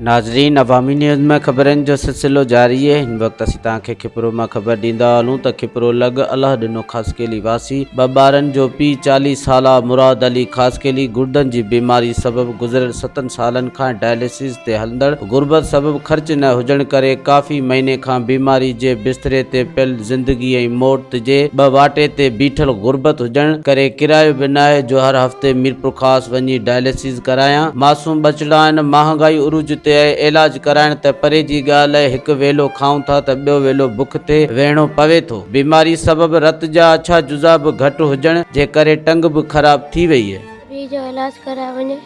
ناظرين عوامي نيوز ۾ خبرن جو سلسلو جاري اهي هن وقت اسين توهان کي کپرو مان خبر ڏيندا هلون ته کپرو لڳ الله ڏنو خاصخيلي واسي ٻه ٻارن جو پيء 40 سالا مراد علي خاصخيلي گڙدن جي بيماري سبب گذريل ستن سالن کان ڊائليسز تي هلندڙ غربت سبب خرچ نه هجڻ ڪري ڪافي مهيني کان بيماري جي بستري تي پيل زندگي ۽ موت جي ٻه واٽي تي بيٺل غربت هجڻ ڪري ڪرايو به ناهي جو هر هفتي ميرپورخاص وڃي ڊائليسز ڪرايان. معصوم ٻچڙا آهن، مهانگائي عروج تي آهي، علاج ڪرائڻ ته پري جي ڳالهه آهي، هڪ ويلو کائون ٿا ته ٻيو ويلو بک تي ويهڻو پوي ٿو. بيماري سبب رت جا اڇا جزا به گهٽ هجڻ جي ڪري ٽنگ به خراب ٿي وئي. پيء جو علاج ڪرايو وڃي.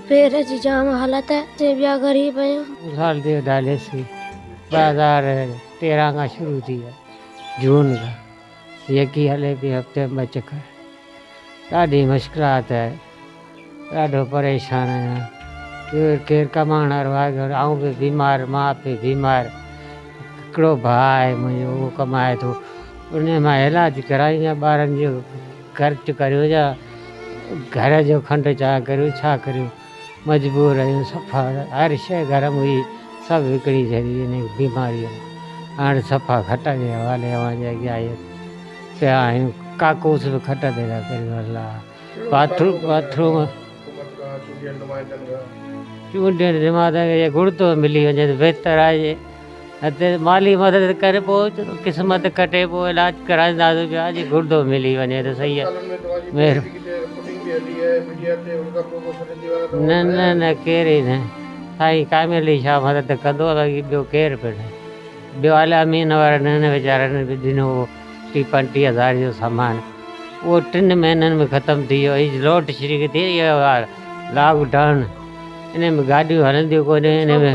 پير جي جام حالت آهي اسين ٻيا غريب آهيون. سال ٿيو ڊائليسز 2013 کان شروع ٿي آهي جون کان يڪي هلي پئي هفتي ۾ ٻه چڪر ڏاڍي مشڪلات آهي ڏاڍو پريشان آهيان ڪير ڪير ڪمائڻ وارو آهي گهر آئون به بيمار ماء پيء بيمار هڪڙو ڀاء آهي منهنجو اهو ڪمائي ٿو ان مان علاج ڪرايون يا ٻارن جو خرچ ڪريون يا گهر جو کنڊ چانهه ڪريون ڇا ڪريون مجبور آهيون صفا هر شيء گهر ۾ هئي سڀ وڪڻي ڇڏي ان بيماريء ۾ هاڻي صفا کٽ جي حوالي اوهان جي اڳيان آهي پيا آهيون ڪاڪوس به کٽ تي ٿا ڪريون الله باٿروم باٿروم چونڊيل نمائندن کي گڙدو ملي وڃي ته بهتر آهي نه ته مالي مدد ڪري پوء قسمت ڪٽي پوء علاج ڪرائينداسين پيا جي گڙدو ملي وڃي ته صحيح آهي نه نه نه ڪير ئي نه سائين ڪامل علي شاهه مدد ڪندو باقي ٻيو ڪير به نه ٻيو الامين وارن هن ويچارن به ڏنو هو ٽي 35 هزار جو سامان اهو ٽن مهينن ۾ ختم ٿي ويو هي لوڊ شيڊنگ ٿي وئي لاڪ ڊائون ان ۾ گاڏيون هلنديون ڪونهي ان ۾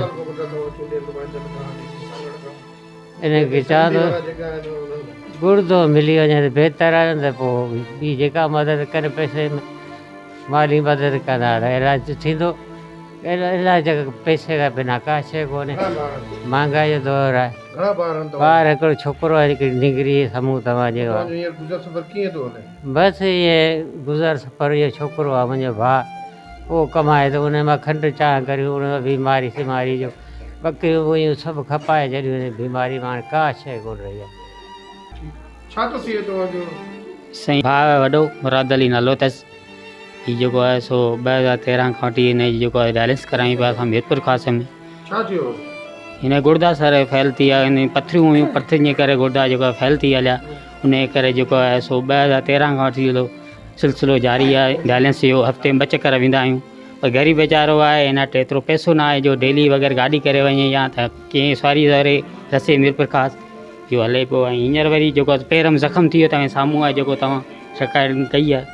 ان کي چوان ٿو گڙدو ملي وڃي ته بهتر آهي نه ته پوء ٻي جيڪا مدد ڪن پئسي ۾ مالي مدد ڪندا ته علاج ٿيندو علاج پئسي کان بنا ڪا شيء ڪونهي مهانگائي جو دور آهي ٻار هڪڙو ڇوڪرو آهي هڪڙي نينگري سامهون توهان جي بس ائين گذر سفر اهو ڇوڪرو آهي منهنجو ڀاء اهو ڪمائي ٿو ان مان کنڊ چانهه ڪريون ان مان بيماري سيماري جو ٻڪريون ٻوئيون سڀ کپائي ڇڏيون ان بيماري مان هاڻي ڪا شيء ڪونه رهي آهي. ڇا ٿو ٿئي توهان جو؟ سائين ڀاء وڏو مراد علي نالو اٿس هي جيڪو آهي سو 2013 کان وٺي هن جي جيڪو آهي ڊائلسس ڪرايون پيا اسان ميرپور خاص ۾. ڇا ٿيو هو؟ هن جا گڙدا سر فيل ٿي ويا هن پٿريون هيون پٿرين جي ڪري گڙدا جيڪو آهي فيل ٿي هليا ان جي ڪري جيڪو آهي سو 2013 کان وٺي هلو سلسلو جاري آهي ڊائلسس جو هفتي ۾ ٻه چڪر ويندا آهيون پر غريب ويچارو آهي هن وٽ ايترو پئسو نه آهي جو ڊيلي وغيره گاڏي ڪري وڃي يا ته ڪنهن سواري واري رسي ميرپورخاص اهو هلي پيو ۽ هينئر وري جيڪو آهي پير ۾ زخم ٿي ويو توهان جي سامهون آهي جيڪو توهان شڪايت ڪئي آهي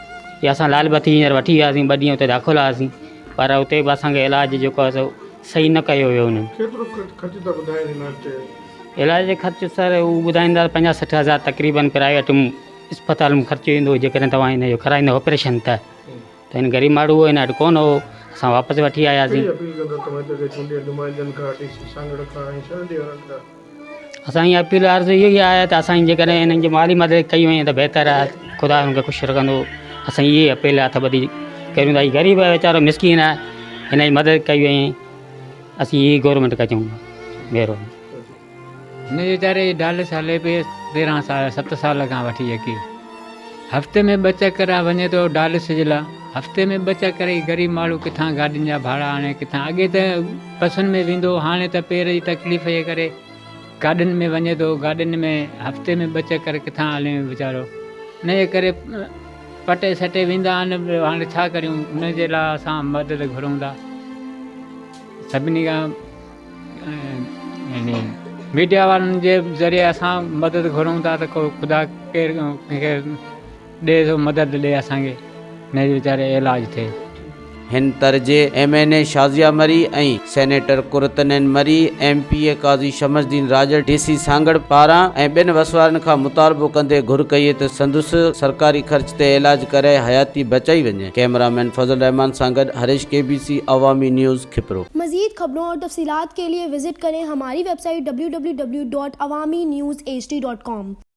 اها اسان لال بتي هينئر وٺي وياسين ٻه ڏينهن اتي داخل هئاسين پر اتي به اسانکي علاج جيڪو آهي سو صحيح نه ڪيو ويو انهن. ڪيترو خرچ ٿا ٻڌائين علاج تي؟ علاج جو خرچ سر هو ٻڌائين ٿا 50 60 هزار تقريبن پرائيويٽ اسپتال ۾ خرچ ايندو جيڪڏهن توهان هن جو ڪرائيندو آپريشن ته ته هن غريب ماڻهو هو هن وٽ ڪونه هو اسان واپس وٺي آياسين. ڪهڙي اپيل ڪندا توهان هتي جي چونڊيل نمائندن کان ڊي سي سانگهڙ کان ۽ شهرن جي وارن کان؟ اسان جي اپيل عرض اهو ئي آهي ته اسان جي جيڪڏهن هنن جي مالي مدد ڪئي وڃي ته بهتر آهي خدا هنن کي خوش رکندو اسان جي اهي اپيل هٿ ٻڌي ڪريون ٿا هي غريب آهي ويچارو مسڪين آهي هن جي مدد ڪئي وڃي اسين اهي گورنمينٽ کان چئون ٿا مهرباني. هن جي ويچاري جي ڊالس هلي پئي 13 سال 7 سال کان وٺي يڪي هفتي ۾ ٻه چڪر وڃي ٿو ڊالس جي لاء هفتي ۾ ٻه چڪر هي غريب ماڻهو ڪٿان گاڏين جا ڀاڙا آڻي ڪٿان اڳي ته بسن ۾ ويندو هو هاڻي ته پير جي تڪليف جي ڪري گاڏين ۾ وڃي ٿو گاڏين ۾ هفتي ۾ ٻه چڪر ڪٿان هلي ويچارو ان جي ڪري پٽي سٽي ويندا آهن هاڻي ڇا ڪريون ان جي لاء اسان مدد گهرون ٿا سڀني کان يعني ميڊيا وارن جي ذريعي اسان مدد گهرون ٿا ته ڪو خدا ڪير ڪنهن کي ڏي ٿو مدد ڏي اسان کي هن جي ويچاري علاج ٿئي. هن تر جي M N A Shazia Marri ۽ senator Qurratulain Marri, M P A Qazi Shamsuddin Rajar, D C Sanghar پاران ۽ ٻين وسوارن کان مطالبو ڪندي گهر ڪئي ته سندس سرڪاري خرچ تي علاج ڪرائي حياتي بچائي وڃي. ڪئميرا مين فضل الرحمان سان گڏ Harish K B C Awami news Khipro. مزيد خبرون اور تفصيلات کے لئے وزٽ ڪرين ھماري web site www.awamiNewsHD.com.